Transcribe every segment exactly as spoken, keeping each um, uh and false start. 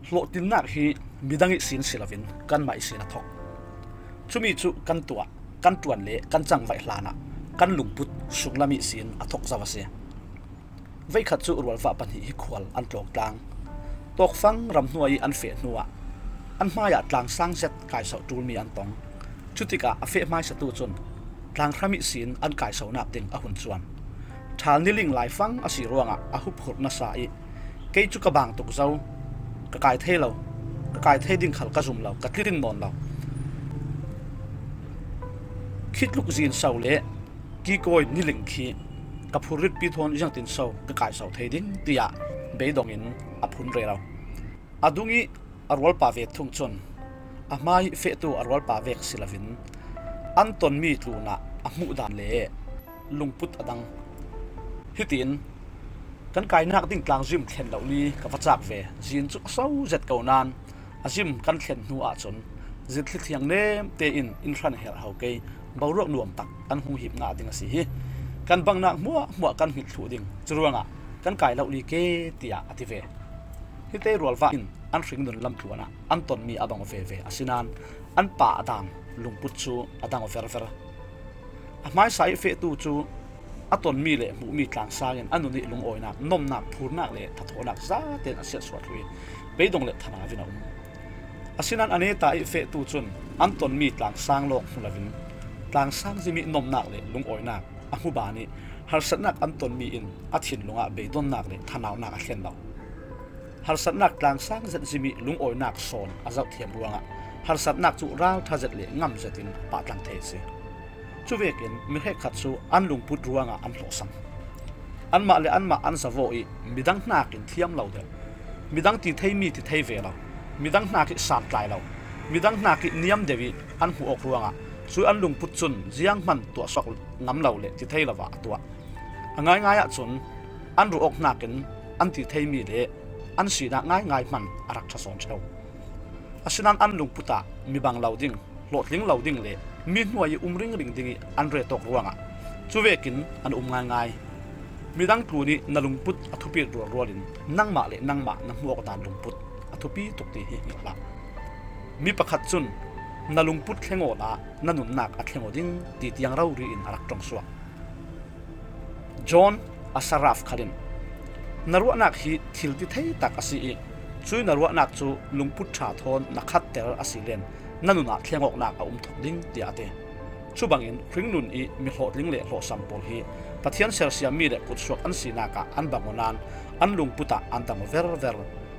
Hlawhtlinnak hi midang ihsin si loin kanmah ihsin a thok. Cumi cu kan tuah, kan ṭuan le kan cangvaih hlanah kan lungput sunglam ihsin a thok zo a si. Veikhat cu rualvah pahnih hi khual an tlawngtlang. Tawkfang ramhnuai ih an feh hnuah an hmaiah tlang sang zet kaisoh ṭulmi an tong. Cutikah a feh hmaisatu cun tlanghram ihsin an kaisonak ding a hun cuan. Ṭhal niling laifang a si ruangah a huphurh nasa ih, kei cu ka bang tuk zo, ka kai thei lo, ka kai thei ding khal ka zum lo, ka tlirin nawn lo. Khitluk zin so le kikawi niling khi ka phurritpi thawn ziangtin so ka kaiso thei ding, tiah beidongin a phun rero. A dungih a rualpa vek thung cun a hmai fehtu a rualpa vek si loin an tonmi tlunah a hmuh dan le lungput a dang. Hitin, kan kainak ding tlangzim thlen lohli ka va cak ve. Zin cu a so zet ko nain a zim kan thlen hnu ahcun zirthli thiang nemte in in hran herh ho kei, boruak nuam tak kan hung hip ngah ding a si hi. Kan bangnak hmuahhmuah kan hngilh thluh ding, curuangah kan kai lohli ke, tiah a ti ve. Hite rualvah in an hringnun lamtluan ah an tonmi a bang veve, asinain an pa a dang lungput cu a dang verver. A hmaisa ih fehtu cu a tonmi le hmuhmi tlang sangin a nun ih lungawinak, nomnak, phurnak le thathawhnak zaten a siatsuah thlu ih beidong le thanau in a um. Asinain a neta ih fehtu cun an tonmi tlang sang lawng hmu loin tlang sang zim ih nomnak le lungawinak a hmu ban ih harsatnak an tonmi in a thinlung ah beidonnak le thanaunak a thlen lo. Harsatnak tlang sang zet zim ih lungawinak sawn a zohthiam ruangah harsatnak cu ralṭha zet le ngam zetin a pahtlang thei a si. Cuvekin mi hrekkhat cu an lungput ruangah an hlawhsam. Anmah le anmah an zavawh ih midang hnakin thiam lo deuh, midang ti theimi ti thei ve lo, midang hnakih santlai lo, midang hnakih niam deuh ih an hmuh awk ruangah cu an lungput cun zianghman tuahsuak ngam lo le ti thei lo ah a tuah. A ngaingai ahcun an ruh awk hnakin an ti theimi le an sinak ngaingai hman a rak ṭha sawn ṭheu. Asinain an lungput ah mi bang lo ding, hlawhtling lo ding le mi hnuai ih um ringring ding ih an ret awk ruangah cuvekin an um ngaingai. Midang tlun ih na lungput a thupi rualrual in nangmah le nangmah na hmuh awk dan lungput a thupi tuk ti hi hngilh hlah. Mi pakhat cun na lungput thleng awla na nunnak a thleng aw ding ti tiang rori in a rak ṭongsuak. John Assaraf khal in, na ruahnak hi thil ti thei tak a si ih, cui na ruahnak cu lungput ṭha thawn na khatter a si len na nun ah thleng awknak a um thok ding, tiah a ti. Cubangin hringnun ih mi hlawhtling le hlawhsam pawl hi Pathian sersiammi le kutsuak an sinak ah an bang aw nain an lungput ah an dang aw verver.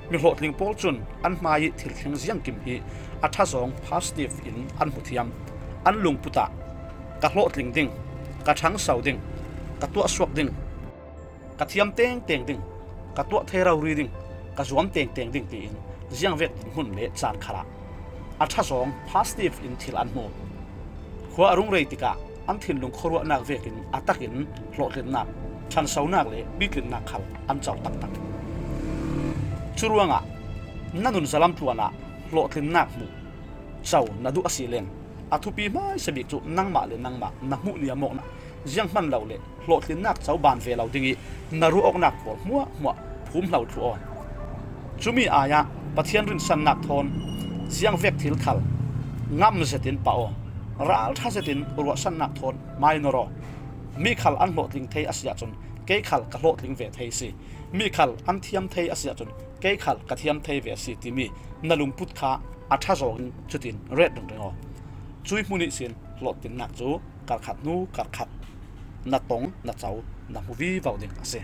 Mi hlawhtling pawl cun an hmai ih thil thleng ziangkim hi a ṭha zawng positive in an hmu thiam. An lungput ah ka hlawhtling ding, ka ṭhangso ding, ka tuahsuak ding, ka thiam tengteng ding, ka tuah thei rori ding, ka zuam tengteng ding tiin ziangvek dinhmun le caan khalah a ṭha zawng positive in thil an hmu. Khua a rung rei tikah an thinlung khuaruahnak vekin a takin hlawhtlinnak, ṭhansonak le bitlinnak khal an co taktak. Curuangah na nun zalam tluan ah hlawhtlinnak hmuh co na duh a si len a thupi hmaisa bik cu nangmah le nangmah na hmuh niam awknak zianghman lo le hlawhtlinnak co ban ve lo ding ih na ruah awknak pawl hmuahhmuah phum hlo thluh aw. Cumi ai-ah Pathian rinsannak thawn ziangvek thil khal ngam zetin pah aw. Ralṭha zetin ruahsannak thawn mainor aw. Mi khal an hlawhtling thei a si ahcun kei khal ka hlawhtling ve thei a si. Mi khal an thiam thei a si ahcun kei khal ka thiam thei ve a si timi na lungput kha a ṭha zawngin cutin ret ringring aw. Cui hmun ihsin hlawhtlinnak cu karkhat hnu karkhat na tong, na co, na hmu vivo ding a si.